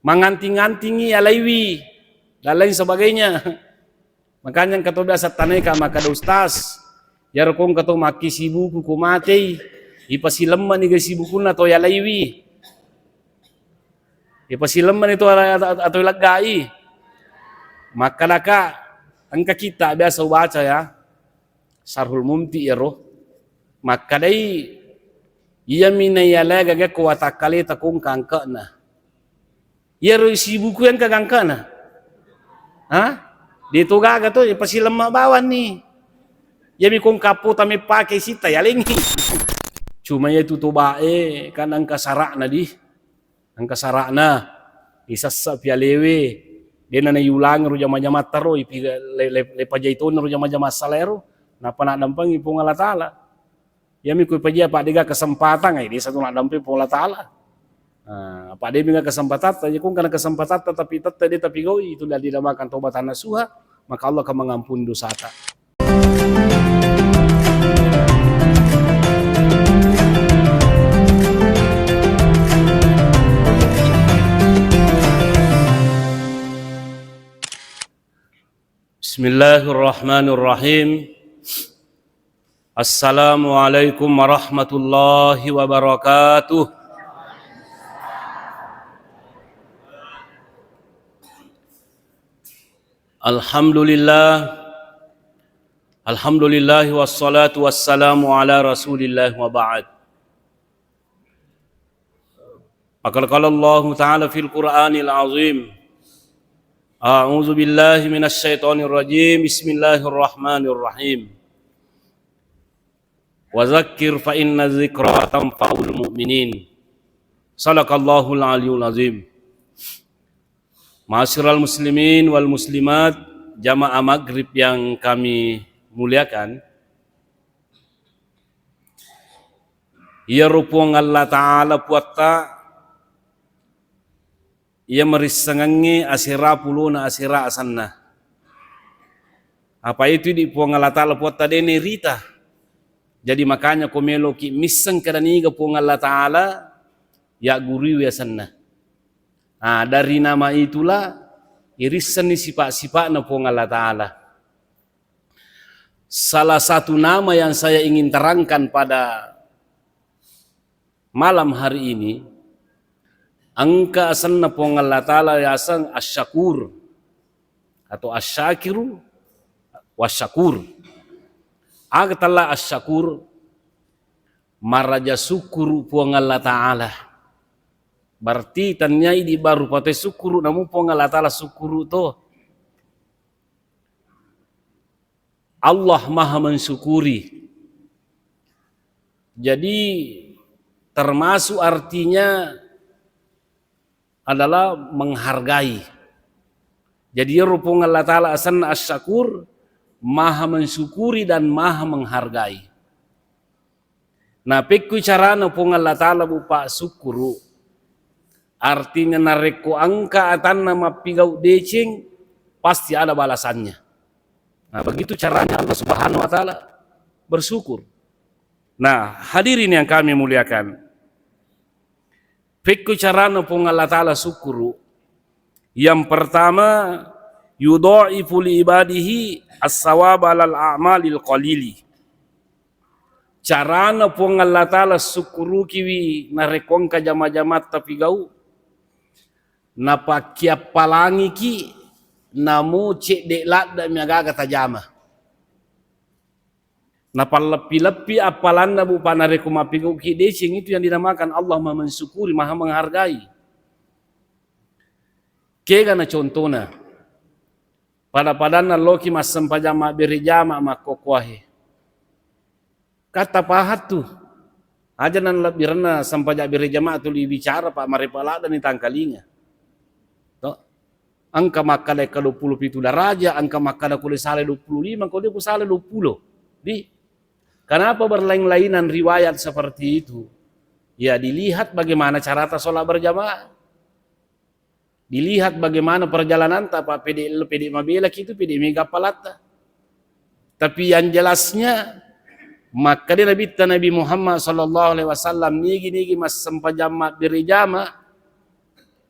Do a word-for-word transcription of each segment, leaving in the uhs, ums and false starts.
Manganting-ngantingi alaiwi dan lain sebagainya. Makanya engka to biasa tanai ka makkada, "Ustaz, iyaro ko engka to makkisibuku ko matei, ipasilemma ni ga sibukunna to yalaiwi? Ipasilemma ni to ala-, atau ileggai?" Makkada ka, engka kitta biasa ubaca ya, Sarhul Mumti iyaro. Makkadai, iyami naiyalai gaga ko watakkaleta ko engka angke'na. Iyaro sibuku engka gangkana. Ha? De to gaga to, pasilemma bawanni. Iyami kong kapo tame pake sita yalengi. Cuma iya tu tobae kan engka sara'na di. Engka sara'na. Isassa pialewe. Dena na yulangi ro jama-jamatta ro, ipi le, le, le pajai tona ro jama-jama salaero. Napa naddampengi Puang Allah Ta'ala. Iyami ku pajia apa dega kesempatan, eh, desa tu naddampe Puang Allah Ta'ala. Nah, apa de mega kesempatatta, ya kung kana kesempatatta tapi tette de tapi goi, itu dari dinamakan taubat nasuha, maka Allah akan mengampuni dosata. Bismillahirrahmanirrahim. Assalamualaikum warahmatullahi wabarakatuh. Alhamdulillah. Alhamdulillah wassalatu wassalamu ala Rasulillah wa ba'd. Faqad qala Allahu ta'ala fil Qur'anil azim. A'udzu billahi minasy syaithanir rajim. Bismillahirrahmanirrahim. Wa dzakkir fa inna dzikra tanfa'ul mu'minin. Sadaqallahul aliyul azim. Ma'asyiral muslimin wal muslimat, jamaah maghrib yang kami muliakan, iyaro Puang Allah Ta'ala Puatta, iya marissengengnge asera pulona asera asenna. Apa itu di Puang Allah Ta'ala Puatta dene rita. Jadi makanya ko meloki misseng kada niga Puang Allah Ta'ala, ya gurui asenna. Nah, dari nama itulah irissenni sifat-sifatna Puang Allah Ta'ala. Salah satu nama yang saya ingin terangkan pada malam hari ini, engka asenna Puang Allah Ta'ala yaseng Asy-Syakur atau Asy-Syakiru wasyakur. Aga tella Asy-Syakur, maraja sukkuru Puang Allah Ta'ala. Berarti tanniai di baru pate sukkuru, namu Puang Allah Ta'ala sukkuru to. Allah Maha Mensyukuri. Jadi, termasuk artinya adalah menghargai. Jadi, iyaro Puang Allah Ta'ala asenna Asy-Syakur, Maha Mensyukuri dan Maha Menghargai. Nah, pekkui carana Puang Allah Ta'ala bu pa sukkuru, artinya narekko engka atanna mappigau deceng, pasti ada balasannya. Nah, begitu caranya Allah Subhanahu wa Ta'ala bersyukur. Nah, hadirin yang kami muliakan, pekkui carana Puang Allah Ta'ala sukkuru, yang pertama, yudha'ifu li ibadihi as-sawaba alal a'malil qalili. Carana Puang Allah Ta'ala sukkurukiwi narekko engka jama-jamatta pigau, napakkiappalangiki namo cedde ladde mi agaga tajama. Napalleppi-leppi appalanna bu pa narekko mappigauki deceng, itu yang dinamakan Allah Maha Mensyukuri, Maha Menghargai. Kegana contona, pada-padanna loki massempajang mabbere jama makkokkoahe. Katta pahattu. Aja nalebbirenna sempajang bere jama tuli bicara, pa marepa laddeni tangkalinga. To. Engka makkada ka dua puluh pitu daraja, engka makkada kole sale dua puluh lima, kole ku sale dua puluh. Di, kenapa berlain-lainan riwayat seperti itu? Ya, dilihat bagaimana carata sholat berjamaah. Dilihat bagaimana perjalananta, apa pede, pede mabelaki itu, pede mega appalatta. Tapi yang jelasnya, makkeda Nabitta Nabi Muhammad sallallahu alaihi wasallam, nigi-nigi massempajang mabbere jama,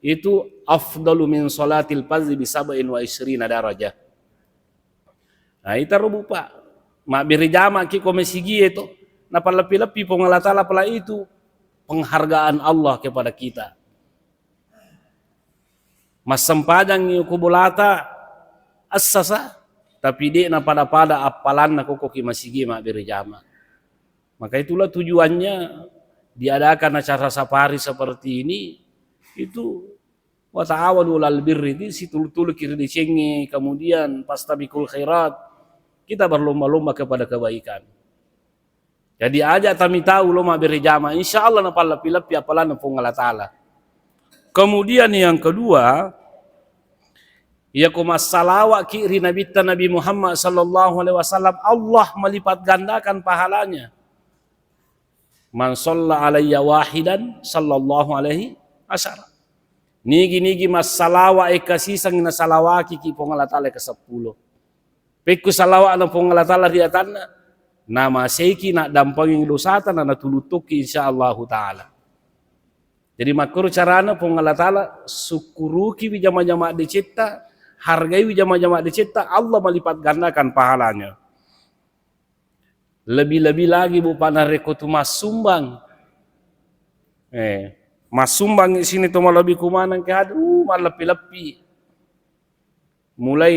Itu afdalu min salatil fardhi bi sab'in wa isyrina darajah. Nah, itaro, Bu, Pak. Mabbere jama'ki ko masigie to. Napalleppi-leppi Puang Allah Ta'ala, pala itu penghargaan Allah kepada kita. Massempajangngi ko bolata assasa, tapi de' napada-pada appalanna ko, ko ki masigie mabbere jama'. Maka itulah tujuannya diadakan acara safari seperti ini, itu wa ta'awanu 'alal birri, di situlu-tuluki ri decengnge, kemudian fastabiqul khairat, kita berlomba-lomba kepada kebaikan. Jadi aja' tamitau lo mabbere jama', insya Allah napalleppi-leppi appalanna Puang Allah Ta'ala. Kemudian yang kedua, iya ko massalawa'ki ri Nabitta Nabi Muhammad sallallahu alaihi wasallam, Allah melipat gandakan pahalanya. Man shalla alayya wahidan sallallahu alaihi asyara. Nigi-nigi massalawa' eka siseng nasalawakiki Puang Allah Ta'ala eka seppulo. Pekku salawa'na Puang Allah Ta'ala ri atanna, namaseiki naddampengeng dosata na natuluttokki insya Allahu Ta'ala. Jadi makkoro carana Puang Allah Ta'ala, sukkurukiwi jama-jama decetta, hargaiwi jama-jama decetta, Allah melipat gandakan pahalanya. Lebih-lebih lagi, Bu, Pak, narekko tu massumbang. Eh, massumbang sini to malobi kumaneng ke hadir, uh, malleppi-leppi. Mulai,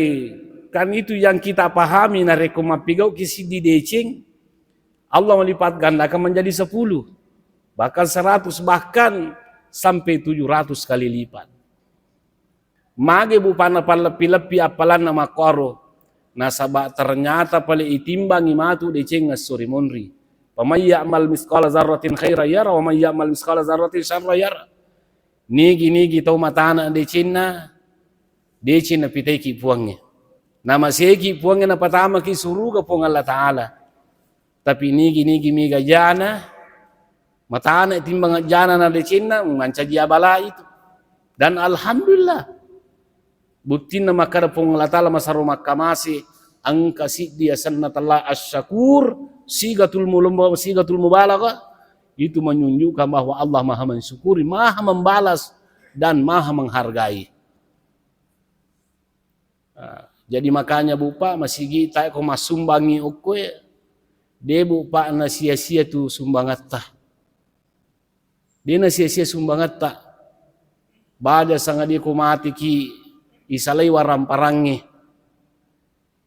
kan itu yang kita pahami, narekko mappigauki siddi deceng, Allah melipat gandakan menjadi sepuluh, bahkan seratus, bahkan sampai tujuh ratus kali lipat. Mage, Bu, Pak, napalleppi-leppi appalanna makkoro. Nasaba' ternyata pale itimbangi matu deceng esso ri monri. Faman ya'mal misqala dzarratin khairan yara, wa man ya'mal misqala dzarratin syarran yara. Nigi-nigi tau matana decenna, deceng napitaiki Puangnge. Namaseiki Puangnge napatamaki suruga Puang Allah Ta'ala. Tapi nigi-nigi mega jana, matana timbang jana na decenna, mancaji abala itu. Dan alhamdulillah, buttinna makkada Puang Allah Ta'ala masaro makkamase, engka siddi asenna tella asy-syakur, sigatul mulumba-, sigatul mubalaghah, itu menunjukkan bahwa Allah maha mensyukuri, maha membalas, dan maha menghargai. Ah, jadi makanya, Bu, Pak, masigi tae ko massumbangi okkoe, de, Bu, Pak, nasia-sia tu sumbangatta. De nasia-sia sumbangetta. Baja sangadie ko mateki, isalai waramparangnge.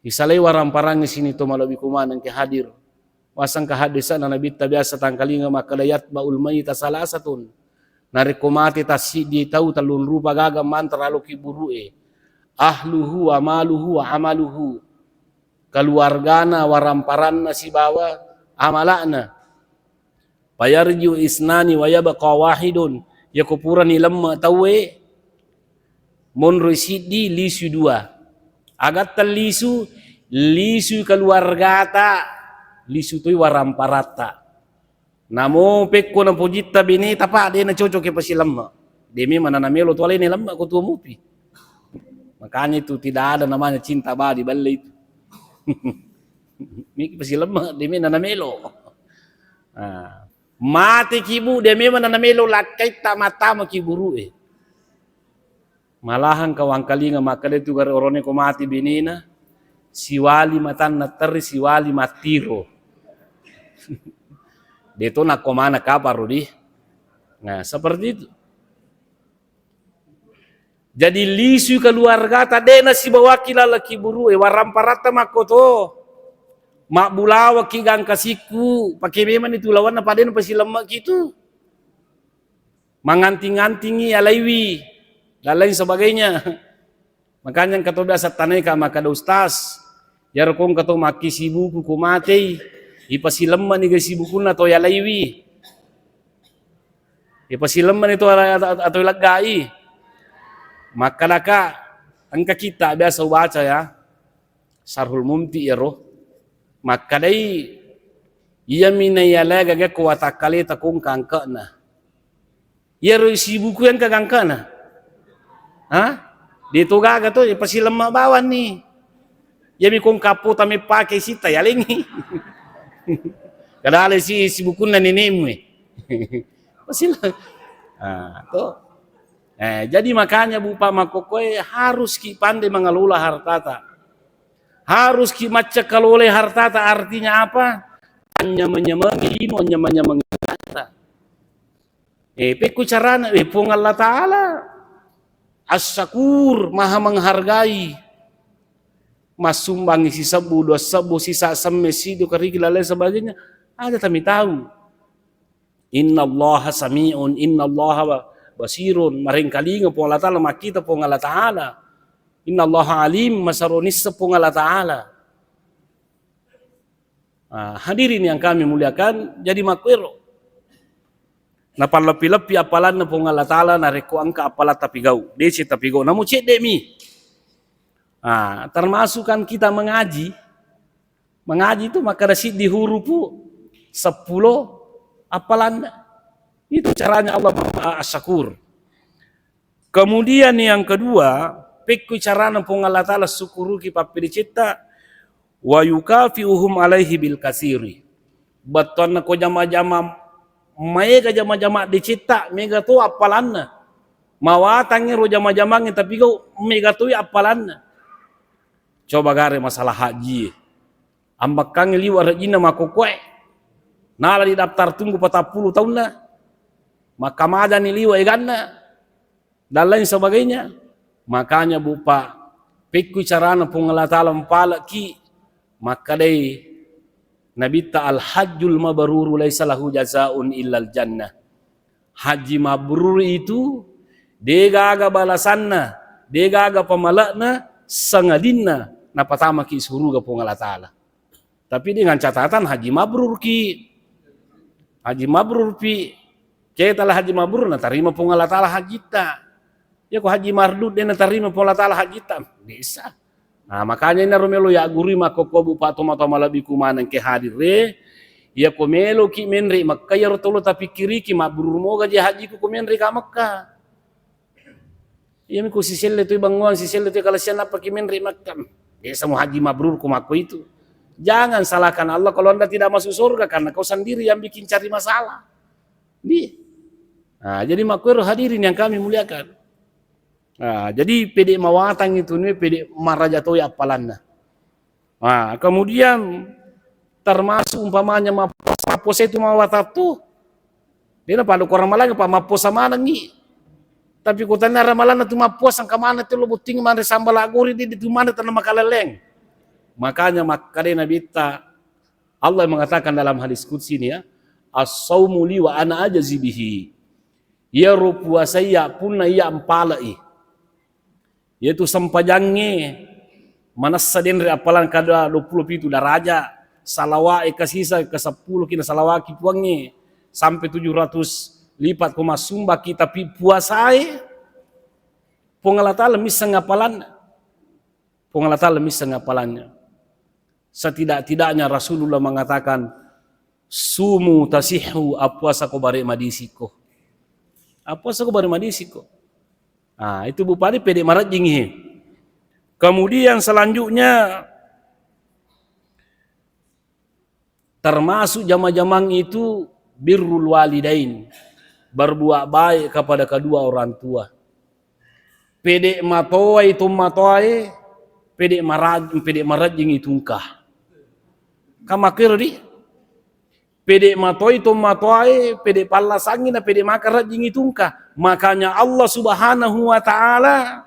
Isalai waramparangnge sini to malobi kumaneng ke hadir. Wasangka haddese'na Nabitta biasa tangkalinga makkeda, "Yatba'ul mayyita salasatun." Narekko mate tassiddi tau, tellung rupa gaga mantra lao kiburu'e. Ahluhu wa maluhu wa amaluhu. Keluargana, waramparanna sibawa amala'na. Fayarji'u isnani wa yabqa wahidun. Yako purani lemme tauwe, monroi siddi, lisui dua. Agatta lisu, lisui keluargata, lisu toi waramparatta. Namo pekko napojitta beneta, Pak, de nacocok ke pasilemme. De memang nanamelo tu alena lemme ko tuo mupi. Makanya itu tidak ada namanya cinta abadi, balle itu. Miki pasilemme, de memang nanamelo. Nah, mateki, Bu, de memang nanamelo lakkaitta mattama kiburu'e. Malahan kawangkalinga makkeda tu gare orone ko mate benena, siwali matanna terri, siwali mattiro. De to nakko mana kaparo di. Nah, seperti itu. Jadi lisui keluargata, de nasibawaki laleng kiburu'e, waramparatta makkoto. Mabbulawaki gangka sikku, pake memang itu lawanna, padena pasilemmeki tu. Manganting-antingi alaiwi, dan lain sebagainya. Makanya engka to biasa tanai ka makkeda, "Ustaz, iyaro ko engka to makkisibuku ko matei, ipasilemmeni ga sibukunna to yalaiwi? Ipasilemmeni to ala-, atau ileggai?" Makkedaka, engka kitta biasa ubaca ya, Syarhul Mumti iyaro. Makkedai, iyami naiyalai gaga ko watakkaleta ko engka angke'na. Iyaro sibuku engka gangkana. Ha? De to gaga to, pasilemma bawanni. Iyami ko engka pota meppake sita yalengi. Kadale si sibukunna nenemu e. Pasila-, ah, to. Eh, jadi makanya, Bu, Pak, makkokkoe haruski pandai mangelola hartata. Haruski macca kalolai hartata, artinya apa? Anyameng-nyamengi lino, anyameng-nyamengi harta. Eh, pekko carana, eh, Puang Allah Ta'ala As-Syakur, Maha Menghargai. Massumbangi sisebbu, dua sebbu, sisa semme, sidu, karigi, lain sebagainya. Ada tami tahu. Innallaha sami'un, innallaha ba-, basirun, marengkalinga Puang Allah Ta'ala, makkita Puang Allah Ta'ala. Innallaha alim, masaronissa Puang Allah Ta'ala. Ah, hadirin yang kami muliakan, jadi makkuero. Napalleppi-leppi appalanna Puang Allah Ta'ala, narekko engka appalang tapigau, deceng tapigau, namo cedde'mi. Ah, termasuk kan kita mengaji, Mengaji itu makkeda siddi hurupu, seppulo appalanna. Itu caranya Allah Maha Asyakur. Kemudian yang kedua, pekkui carana Puang Allah Ta'ala sukkuruki pappedecetta, wa yukafi'uhum alaihi bil kasiri. Bettuanna ko jama-jama, maega jama-jama decetta, mega to appalanna. Mawatangngi ro jama-jamangnge, tapi kau mega toi appalanna. Coba gare masalah haji. Ambekkangngi liwe' rejinna makkokkoe. Nala di daftar tunggu patappulo taunna. Makkamajani liwe' eganna. Dan lain sebagainya. Makanya, Bu, Pak, pekkui carana Puang Allah Ta'ala mpaleki, makkedai Nabitta, "Al-hajjul mabruru laisa lahu jazaun illal jannah." Haji mabrur itu degaga balasanna, degaga pamale'na, sangadinna napatamaki suruga Puang Allah Ta'ala. Tapi dengan catatan haji mabrur ki. Haji mabrur pi. Ketala haji mabrur, natarima Puang Allah Ta'ala hajitta. Ya ko haji mardud de natarima Puang Allah Ta'ala hajitta. Bisa. Nah, makanya inaro melo ya guru makkokko, Bu, Pak, tomatoa malebbiku maneng ke hadir re. Ya ko melo ki menre Mekka, ya ro tolo tapikkiriki, mabrur moga je hajiku ko menre ka Mekka. Iyami ku siselle toi bangngoang, siselle toi kalasian, nappa ki menre Mekka. Biasa mu haji mabrur ku makko itu. Jangan salahkan Allah kalau Anda tidak masuk surga karena kau sendiri yang bikin cari masalah. Di. Nah, jadi makkuero hadirin yang kami muliakan. Nah, jadi pede mawatang itu nih, pede maraja toi appalanna. Nah, kemudian termasuk umpamanya mappuasa, mappuasa itu mawatang tu. Dia na pada kurang malang apa mappuasa manengi. Tapi kutanya ramalanna tu mappuasa engka mana tu lo botting mana sambal agori di, di tu mana tanah makaleleng. Makanya makkade Nabitta, Allah mengatakan dalam hadis qudsi ini ya, "As-saumu li wa ana ajzi bihi." Iyaro puasa iya punna iya mpalai. Yaitu sempajangnge manessa denre appalang kada dua puluh pitu daraja, salawa'e kasisa kaseppulo kina salawaki puangnge sampai tujuh ratus lipat ko massumbaki, tapi puasae Puang Allah Ta'ala misseng appalanna. Puang Allah Ta'ala misseng appalannya. Setidak-tidaknya Rasulullah mengatakan, "Sumu tasihhu, appuasa ko bare madisikko." Appuasa ko bare madisikko. Nah, itu Bu Padi pede marajjing he. Kemudian selanjutnya termasuk jama-jamang itu birrul walidain, berbuat baik kepada kedua orang tua. Pede matoai tommatoae, pede maraj-, pede marajjingi tungka. Kamakkero di? Pede matoi tommatoae, pede pallasangi na pede makarajjingi tungka. Makanya Allah Subhanahu wa Ta'ala,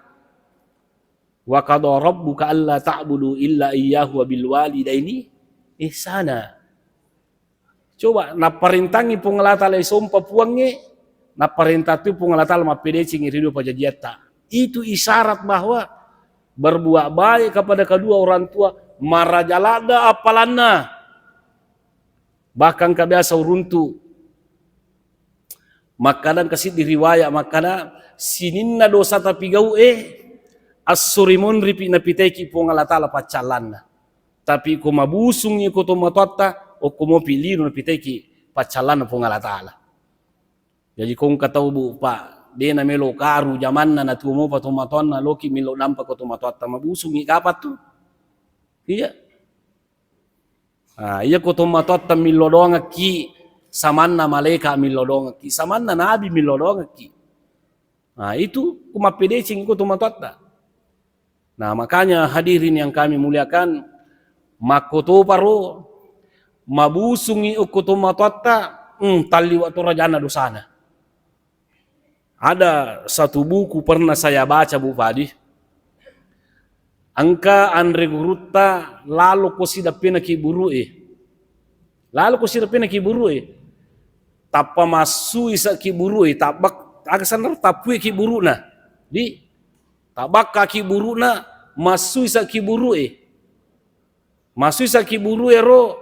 "Wa qada rabbuka alla ta'budu illa iyyahu wa bil walidaini ihsana." Coba, napparentangi Puang Allah Ta'ala isompa puangnge, napparentatu Puang Allah Ta'ala mappedecengi ri dua pajajiatta. Itu isyarat bahwa berbuat baik kepada kedua orang tua, maraja ladda appalanna. Bahkan ka biasa uruntu, makkadang ka siddi riwaya makkada, sininna dosa tapigau e, assuri monripi napiteki Puang Allah Ta'ala paccallanna. Tapi ko mabusungngi ko tomatoatta, okko mopi lino napiteki paccallanna Puang Allah Ta'ala. Jaji ko engka tau, Bu, Pak, de namelo karu jamanna, natuo mopa tomatoanna, loki millau dampa ko tomatoatta, mabusungngi kapang tu. Iya. Ah, iya ko tomatoatta millau doangekki, samanna malaika millau doangekki, samanna nabi millau doangekki. Nah, itu ku mappedeceng ko tomatoatta. Nah, makanya hadirin yang kami muliakan, makkotoparo mabusungi okko tomatoatta, hmm, talliwa to rajanna dosana. Ada satu buku pernah saya baca, Bu Padi. Engka anre gurutta lalo ko sidappena kiburu e. Lalo ko sidappena kiburu e. Tappa massu isa kiburu e, tabbak aga sanna tappui kiburuna. Di tabbakka kiburuna, massu isa kiburu e. Massu isa kiburu ero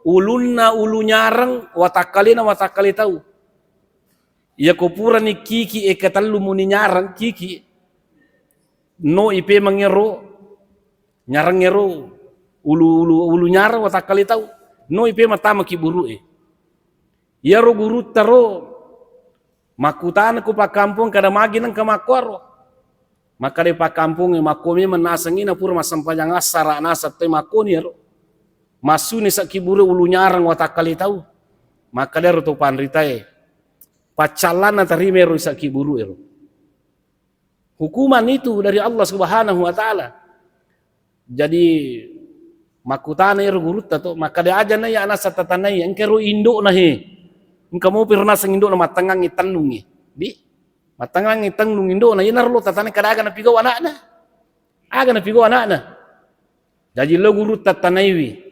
ulunna ulu nyareng, watakkalena watakkale tau. Iya ko purani kiki e ketellu muni nyareng kiki, no ipemeng ero nyareng ero ulu, ulu, ulu nyareng watakkale tau, no ipemeng tama kiburu e. Iyaro gurutta ro makkutana ku pakkampong kada magi nengka makkuaro. Makkeda pakkampongnge, makko memang nasengngi na pura massempajang assara naseng toi makkoni ero. Massuni sakkiburu ulu nyareng watakkale tau. Makkeda ero to panritae, paccallanna tarima ero sakkiburu ero. Hukuman itu dari Allah Subhanahu wa Ta'ala. Jadi makkutana ero gurutta to, makkeda aja na iya anak sattatanai, engka ro indokna he. Engka mopi ro naseng indokna mattengngangi tennungi. Di mattengngangi tennung indokna, iyana ro lo tatanai kada aga napigau anakna. Aga napigau anakna. Jaji lo gurutta tanaiwi.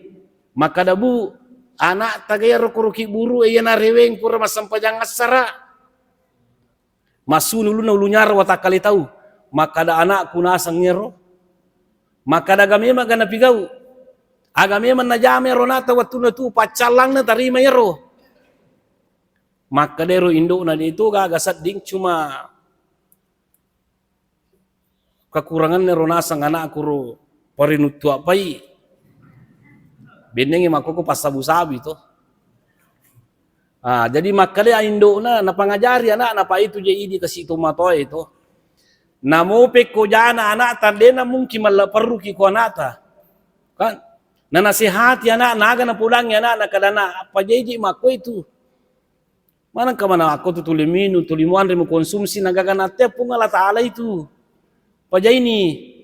Makkeda, Bu, anak taga ero koro kiburu e iyana reweng pura massempajang assara. Massuni ulunna ulu nyareng watakkale tau. Makkeda anakku naseng ero. Makkeda aga memang ga napigau. Aga memang najama ero nata wettunna tu paccallangna tarima ero. Makkeda ero indokna de to gaga sedding, cuma kekuranganna ero naseng anakku ro parinuttu appai. Bennengngi makkoko passabu-sabu to. Ah, jadi makkeda indokna napangajari anakna, pa itu je idi kasi tomatoae to. Namo pekko jana anakta dena mungkin malla perruki ko anakta. Kan? Nanasehati anakna, aga napodangi anakna, kada na pajeji makko itu. Manengka mana akko tu tuli minung, tuli muanre mukonsumsi, nagaga nattea Puang Allah Ta'ala itu. Pajaini.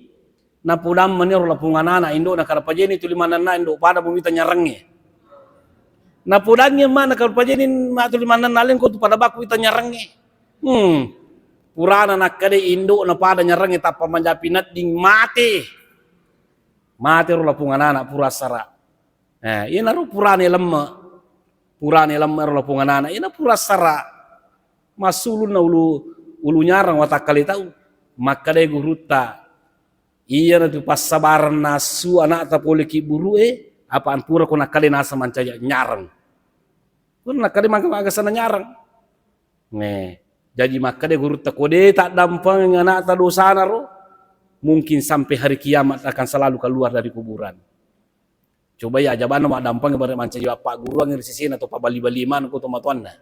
Napodang maniro lapong anana, indokna kada pajaini tuli manenna indo pada mumita nyarengnge. Napodangngi emma na kada pajaini ma tuli manenna aleng ko tu pada baku ita nyarengnge. Hmm. Purana nakkeda indokna pada nyarengnge tappa manjapi nedding mate. Mate ro lapong anana pura assara. Eh, iyanaro purane lemme. Purane lemme ro lapong anana. Iyana pura assara. Massulunna ulu, ulu nyareng watakkale tau. Makkeda gurutta, iyana tu passabareng nassu anakta pole kiburu e, apa ampura ko nakkeda naseng mancaji nyareng. Pura nakkeda maga-, maga sana nyareng. Nih, jaji makkeda gurutta, ko de taddampengeng anakta dosana ro, mungkin sampai hari kiamat akan selalu keluar dari kuburan. Coba ya, ajabanna maddampeng bare mancaji appagguruang ri sisena to pabali-bali maneng ko tomatoanna.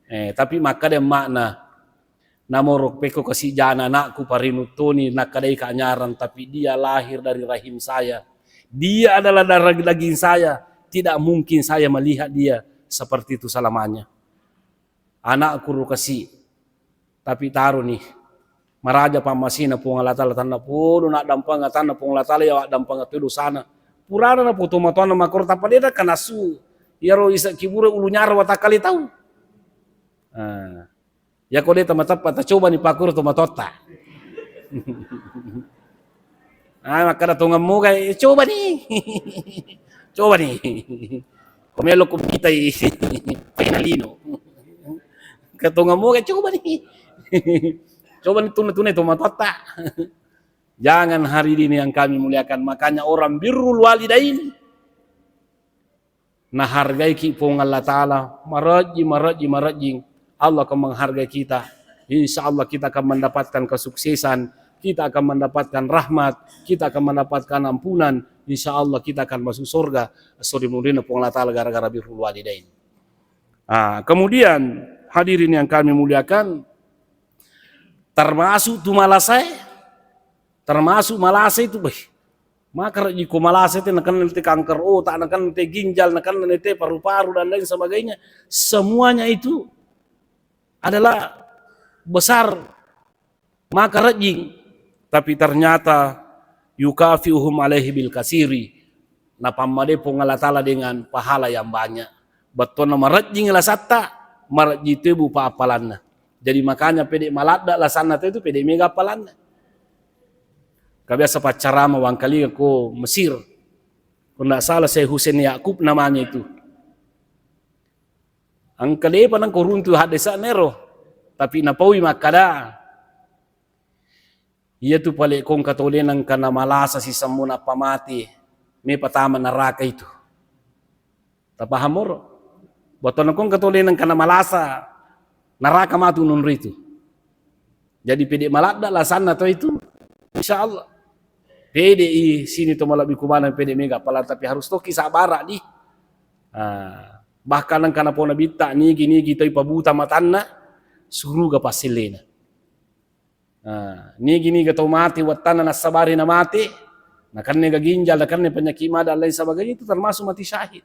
Eh, tapi makkeda makna, namoro pekko kasi jana anakku parinuttoni nakkedai kanyarang, tapi dia lahir dari rahim saya. Dia adalah darah daging saya. Tidak mungkin saya melihat dia seperti itu selamanya. Anakku ro kasi, tapi taroni maraja pammasina Puang Allah Ta'ala, tanna podo naddampeng atanna Puang Allah Ta'ala, ya addampeng tu dosana. Purana na poto matoanna makoro tappa de nakanasu iyaro isa kiburu ulu nyareng watakkale tau. Ah. Yako de tamateppa tacobani pakkuro tomatoatta. Ah, makkeda tongeng moga, eh, cobani. Cobani. Ko melo ko mitai painalino. Ke tongeng moga, cobani. Cobani tuna-tuna tomatoatta. Jangan, hadirin yang kami muliakan, makanya orang birrul walidain nahargaiki Puang Allah Ta'ala, marejji, marejji, marejjing, Allah akan menghargai kita. Insya Allah kita akan mendapatkan kesuksesan, kita akan mendapatkan rahmat, kita akan mendapatkan ampunan. Insya Allah kita akan masuk surga. Sorry, murinna Puang Allah Ta'ala gara-gara birrul walidain. Ah, kemudian hadirin yang kami muliakan, termasuk tu malasae, termasuk malasa itu, beh, maka rejiko malasa itu, nakenna te kanker otak, nakenna te ginjal, nakenna te paru-paru dan lain sebagainya. Semuanya itu adalah besar Maka rejjing, tapi ternyata yukafiuhum alaihi bil kasiri, napammadai Puang Allah Ta'ala dengan pahala yang banyak. Bettuanna marejjing lasatta, marejjing tu bupa appalanna. Jadi makanya pede maladda lasanna tu itu pede mega appalanna. Ka biasa paccarama wangkalinga ko Mesir. Ko ndak salah Syekh Hussein Yakub namanya itu. Engka depa nengko runtu haddesa'na ero, tapi napaui makkada, iyatu pale kongka tole nengka namalasa sisemmu nappa mati, me patama neraka itu. Tapaham moro? Botona kongka tole nengka namalasa neraka matu nonro itu. Jadi pede maladda lasanna to itu, insya Allah. Pede i sini to malebbi kumana pede mega appalang, tapi harus toki sabara di. Ah, bahkan engka napona bitta nigi-nigi toi pabuta matanna suruga passellena. Ah, nigi-niga tau mate wettanna nassabari na mate, nakanne ga ginjal, nakanne penyakit ma dan lain sebagainya, itu termasuk mati syahid.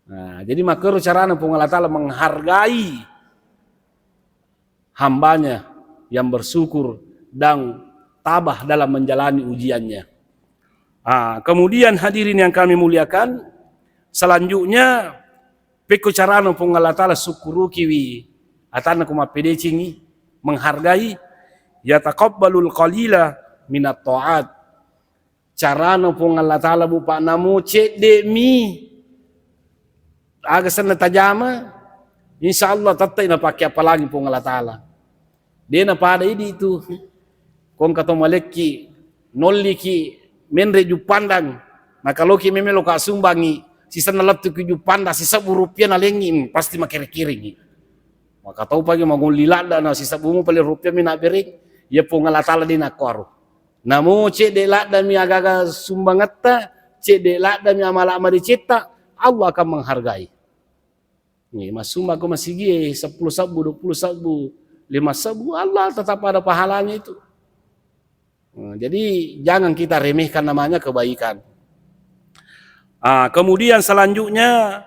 Nah, jadi makkero carana Puang Allah Ta'ala menghargai hambanya yang bersyukur dan tabah dalam menjalani ujiannya. Ah, kemudian hadirin yang kami muliakan, selanjutnya pekko carana Puang Allah Ta'ala sukkurukiwi atanna ko mappedecengi, menghargai, yataqabbalul qalila minat ta'at. Carana Puang Allah Ta'ala, Bu, Pak, namo cedde'mi aga senna tajama, insya Allah tettai napake appalangi Puang Allah Ta'ala. De napada idi tu, kongka to malekki, nolliki, menre juppandang, nakaloki memelo ka sumbangi, sisenna lettuki juppandang, sisebbu rupiah nalengi, hmm, pasti makere-kerengi. Maka tau pagi mangolli ladda na sisebbu mu pale rupiah mi nabbereng, ya Puang Allah Ta'ala de nakkuaro. Namo cedde laddami aga-aga sumbangetta, cedde laddami amala madecetta, Allah akan menghargai. Nih, massumbang ko masigie sepuluh sebbu, dua puluh sebbu, lima sebbu, Allah tetap ada pahalanya itu. Nah, jadi jangan kita remehkan namanya kebaikan. Ah, kemudian selanjutnya,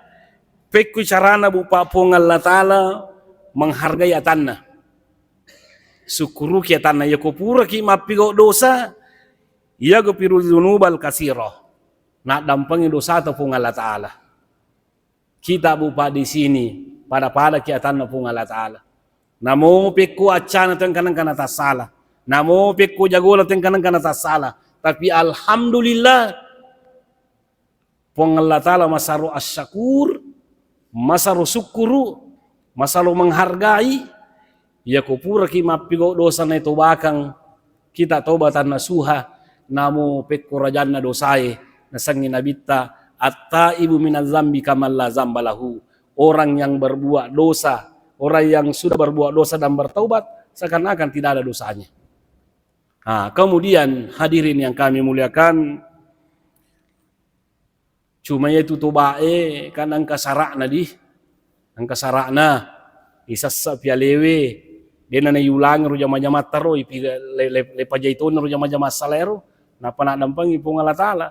pekku carana, Bu, Pak, Puang Allah Ta'ala menghargai atanna. Sukkuruki atanna, yako puraki mappigau dosa, yaghfiru dzunubal katsira. Naddampengi dosata Puang Allah Ta'ala. Kita, Bu, Pak, di sini pada-pada ki atanna Puang Allah Ta'ala. Namo pekko accana tengka-nengka natassala. Namo pekko jagola tengka-nengka natassala. Tapi alhamdulillah, Puang Allah Ta'ala masaro asyakur, masaro sukkuru, masaro menghargai. Yako puraki mappigau dosa naitobakang, kita taubatan nasuha, namo pekko rajanna dosae, nasengngi nabitta, "At-taibu minaz zambi kaman la zamba lahu." Orang yang berbuat dosa, orang yang sudah berbuat dosa dan bertaubat, seakan-akan tidak ada dosanya. Nah, kemudian hadirin yang kami muliakan, cuma yaitu tobae kan engka sara'na di, engka sara'na, isessa pialewe, dena naiulangi ro jama-jamatta ro, ipi le, le, le pajai toni ro jama-jama salaero, nappa naddampengi Puang Allah Ta'ala.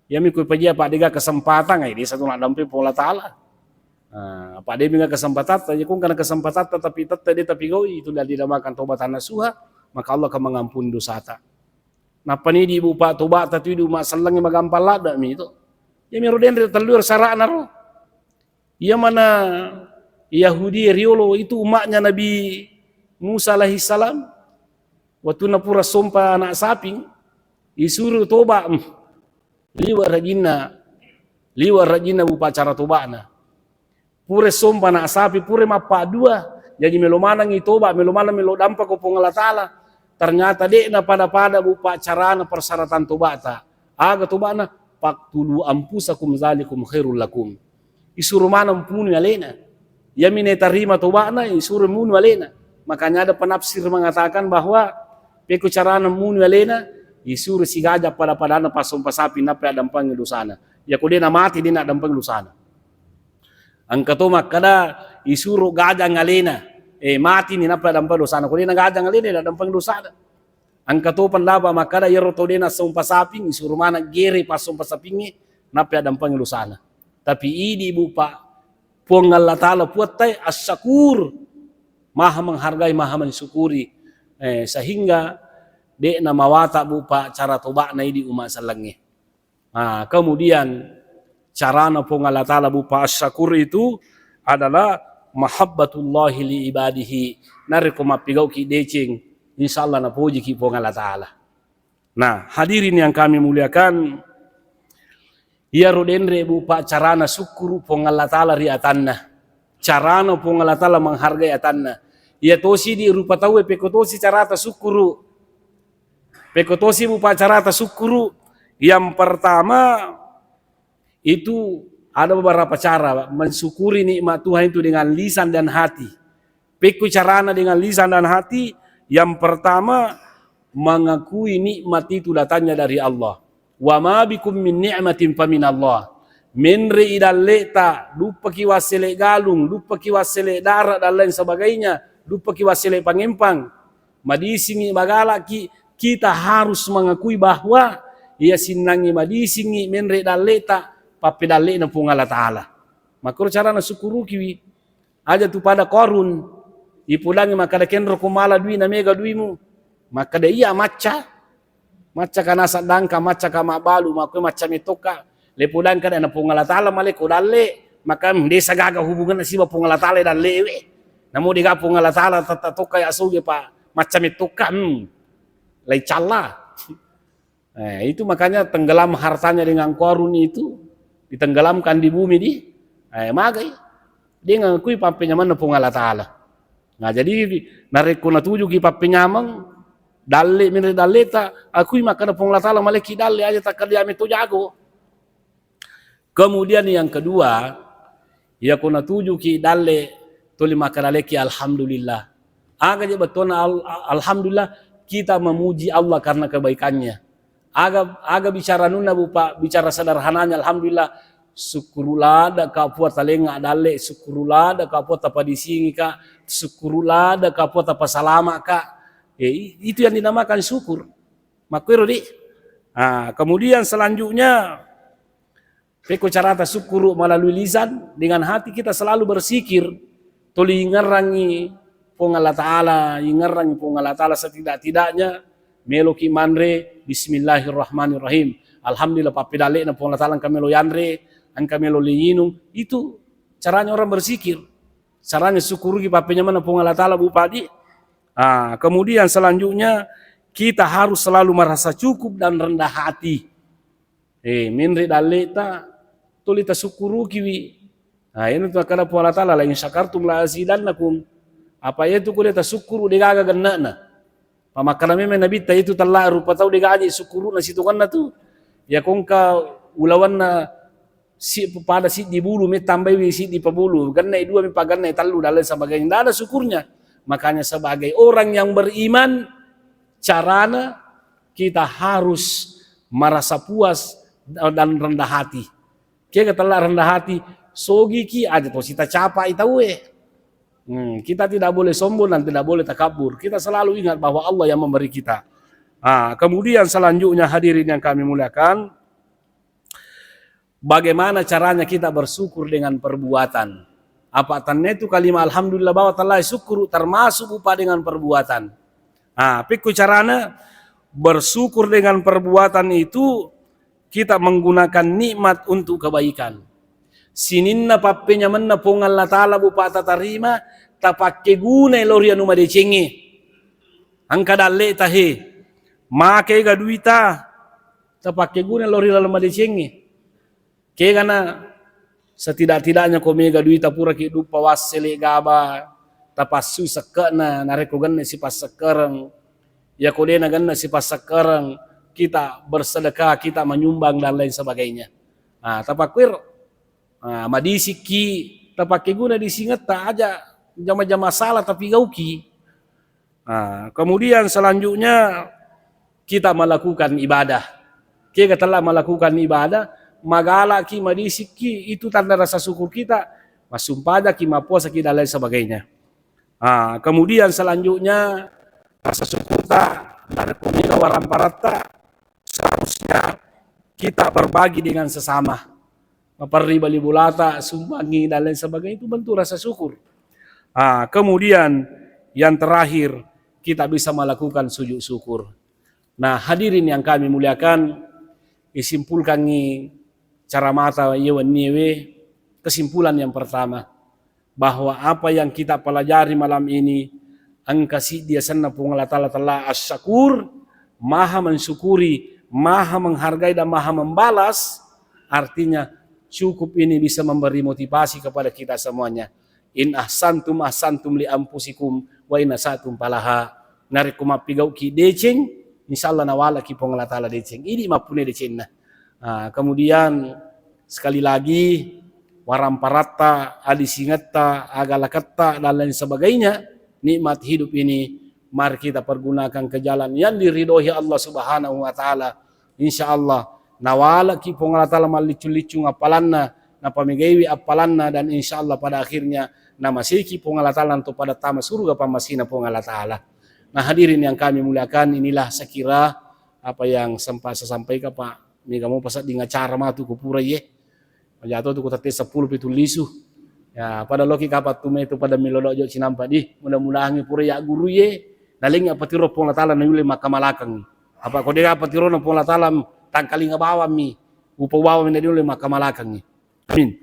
Iyami ko pajia, Pak, dega kesempatan, eh, desa tu naddampengi Puang Allah Ta'ala. Nah, Pak, de mega kesempatatta, ya kung kana kesempatatta tapi tette de tapigaui, itu dari damakan taubatan nasuha, maka Allah akan mengampuni dosata. Nappa ni di, Bu, Pak, tobata tu idu masellengnge magampang ladda mi to. Iyami ro denre tellu sara'na ro. Iya mana Yahudi riolo itu umatnya Nabi Musa alaihissalam. Wattunna pura sompa anak saping, isuru toba, hmm, liwa rajinna, liwa rajinna, Bu, Pak, cara tobana. Pura sompa anak sapi, pura mappaddua, jaji melo manengngi toba, melo maneng melo dampa ko Puang Allah Ta'ala. Ternyata de'na pada-pada, Bu, Pak, carana persyaratan tobata. Aga tobana? "Faqtulu anfusakum dzalikum khairul lakum." Isuro maneng munu alena. Iyami natarima tobana, isuro munu alena. Makanya ada penafsir mengatakan bahwa pekko carana munu alena, isuro sigaja pada-padana passompa sapi nappa addampengi dosana. Yako de namati, de naddampengi dosana. Engka to makkada isuro gajang alena, eh, mati ni nappa addampengi dosana. Ko de nagajang alena, de naddampengi dosana. Engka to pendapat makkada iyaro tau de nassompa saping, isuro maneng gere passompa sapingnge, nappa addampengi dosana. Tapi idi, Bu, Pak, Puang Allah Ta'ala Puatta e Asy-Syakur, Maha menghargai, Maha mensyukuri. Eh, sehingga de'na mawata, Bu, Pak, cara toba'na idi umma sellengnge. Ah, kemudian carana Puang Allah Ta'ala, Bu, Pak, asyakur itu adalah mahabbatullahi li ibadihi. Narekko mappigauki deceng, insya Allah napojiki Puang Allah Ta'ala. Nah, hadirin yang kami muliakan, iyaro denre, Bu, Pak, carana sukkuru Puang Allah Ta'ala ri atanna. Carana Puang Allah Ta'ala menghargai atanna. Iya tosi di rupa tauwe, pekko tosi carata sukkuru. Pekko tosi, Bu, Pak, carata sukkuru. Yang pertama, itu ada beberapa cara mensyukuri nikmat Tuhan itu dengan lisan dan hati. Pekko carana dengan lisan dan hati, yang pertama, mengakui nikmat itu datangnya dari Allah. Wa ma bikum min ni'matin faminallah. Menre i dalleta, duppaki wassele galung, duppaki wassele dara dan lain sebagainya, duppaki wassele pangempang. Madisingi, magalaki, kita harus mengakui bahwa iya sinnangi madisingi menre dalleta, pappedallena Puang Allah Ta'ala. Makkoro carana sukkurukiwi. Aja tu pada Qarun, ipudangi makkada, "Kenro ko mala dui na mega duimu." Makkada, "Iya, macca. Macca ka naseng dangka, macca ka mabbalu, makkoe macca mettoka." Le podang kada na Puang Allah Ta'ala male ko dalle, maka, "Hmm, desa gaga hubunganna siba Puang Allah Ta'ala dalle we. Namo dega Puang Allah Ta'ala tata tokka ya soge pa macca mettoka." Hmm. Lai calla. Eh, itu makanya tenggelam hartanya dengan Qarun itu, ditenggelamkan di bumi di, eh, magai. Dia ngakui pappenyamanna Puang Allah Ta'ala. Nah, jadi narekko natujuki pappenyameng, dalle, menre dalleta, akui makkada Puang Allah Ta'ala maleki dalle, aja takkada ame to jago. Kemudian yang kedua, iyako natujuki dalle, tuli makkada leki alhamdulillah. Aga je bettuanna al-, alhamdulillah, kita memuji Allah karena kebaikannya. Aga, aga bicara nunna, Bu, Pak, bicara sederhananya, alhamdulillah, sukkuru ladde ka Puang talengnga dalle, sukkuru ladde ka Puang tapadisingi ka, sukkuru ladde ka Puang tapasalama ka. Eh, i-, itu yang dinamakan syukur. Makkuero di. Ah, kemudian selanjutnya, pekko carata sukkuru melalui lisan, dengan hati kita selalu bersikir, tuli ingerrangi Puang Allah Ta'ala, ingerrangi Puang Allah Ta'ala setidak-tidaknya, meloki manre, bismillahirrahmanirrahim. Alhamdulillah, pappedallena Puang Allah Ta'ala engka melo yanre, engka melo linginung. Itu caranya orang bersikir. Caranya sukkuruki pappenyamanna Puang Allah Ta'ala, Bu, Pak, di. Ah, kemudian selanjutnya, kita harus selalu merasa cukup dan rendah hati. Eh, menre dalleta, tuli tasukkurukiwi. Nah, iyana tu nakkada Puang Allah Ta'ala, "La in syakartum la azidannakum." Apa iyatu ko de tasukkuru, de gaga gennena. Pamakkada memang Nabitta, itu tella rupa tau de gaji sukkuruna sitongenna tu. Iya ko engka ulawanna si-, pada siddi bulu, mettambaiwi siddi pabulu, gennai dua, meppa gennai tellu, dan lain sebagainya. Ndak ada syukurnya. Makanya sebagai orang yang beriman, carana kita harus merasa puas dan rendah hati. Kega tella rendah hati, sogiki aja tosi tacapai tauwe. Hmm, kita tidak boleh sombong dan tidak boleh takabur. Kita selalu ingat bahwa Allah yang memberi kita. Ah, kemudian selanjutnya, hadirin yang kami muliakan, bagaimana caranya kita bersyukur dengan perbuatan? Apa tanne tu kalima alhamdulillah bawa tella syukur termasuk, Bu, Pak, dengan perbuatan. Ah, pekko carana bersyukur dengan perbuatan itu, kita menggunakan nikmat untuk kebaikan. Sininna pappenyamenna Puang Allah Ta'ala, Bu, Pak, tatarima, tapakke gunai lao ri anu madecengnge. Engka dalleta he, makega duita, tapakke gunai lao ri laleng madecengnge. Kegana setidak-tidaknya ko mega duita puraki duppa wassele gaba, tapassui sekke'na, narekko genne sipassekkereng. Iya ko dena genne sipassekkereng, kita bersedekah, kita menyumbang dan lain sebagainya. Ah, tapakkuero. Ah, madisikki, tapakke guna disingetta aja jama-jama sala tapigauki. Ah, kemudian selanjutnya kita melakukan ibadah. Kega tella melakukan ibadah, magalaki, madisikki, itu tanda rasa syukur kita, massumpajaki, mappuasaki, dan lain sebagainya. Ah, kemudian selanjutnya rasa syukurta, narekko mega waramparatta, seharusnya kita berbagi dengan sesama. Maperri bali bolata, sumbangi, dan lain sebagainya, itu bentuk rasa syukur. Ah, kemudian yang terakhir, kita bisa melakukan sujud syukur. Nah, hadirin yang kami muliakan, isimpulkangi caramata ye wenniewe, kesimpulan yang pertama, bahwa apa yang kita pelajari malam ini engka siddi asenna Puang Allah Ta'ala, Ta'ala Asy-Syakur, Maha mensyukuri, Maha menghargai dan Maha membalas. Artinya, cukup ini bisa memberi motivasi kepada kita semuanya. In ahsantum ahsantum li anfusikum wa in asatum falaha. Narekko mappigauki deceng, insyaallah nawalaki Puang Allah Ta'ala deceng. Ini mappune decenna. Ah, kemudian sekali lagi, waramparatta, adisingetta, agalaketta, dan lain sebagainya, nikmat hidup ini, mari kita pergunakan ke jalan yang diridhoi Allah Subhanahu wa Ta'ala. Insya Allah, nawalaki Puang Allah Ta'ala malliccu-liccung appalanna, napamegaiwi appalanna, dan insya Allah pada akhirnya namaseki Puang Allah Ta'ala untuk pada tama surga pammasina Puang Allah Ta'ala. Nah, hadirin yang kami muliakan, inilah sekira apa yang sempat saya sampaikan, Pak. Mega mopa sedding acara matu ku pura ye. Majato tu ku tette seppulo pitu lisu. Ya, pada loki kapang tu metu pada melo dojo cinampa di. Mudah-mudahan pura ya guru ye. Nalengngi apa tiro Puang Allah Ta'ala nayulle makkamalakengngi. Apa ko de apa tiro na Puang Allah Ta'ala tangkalinga bawammi. Upa bawammi nayulle makkamalakengngi. Amin.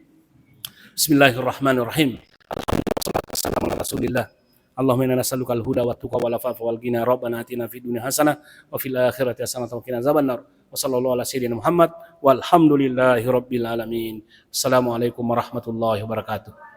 Bismillahirrahmanirrahim. Alhamdulillah, wassalatu wassalamu ala Rasulillah. Allahumma inna nas'aluka al-huda wa tuqa wal afafa wal ghina. Rabbana atina fid dunya hasanah wa fil akhirati hasanah wa qina azabannar. Wa sallallahu ala sayyidina Muhammad walhamdulillahi rabbil alamin. Assalamualaikum warahmatullahi wabarakatuh.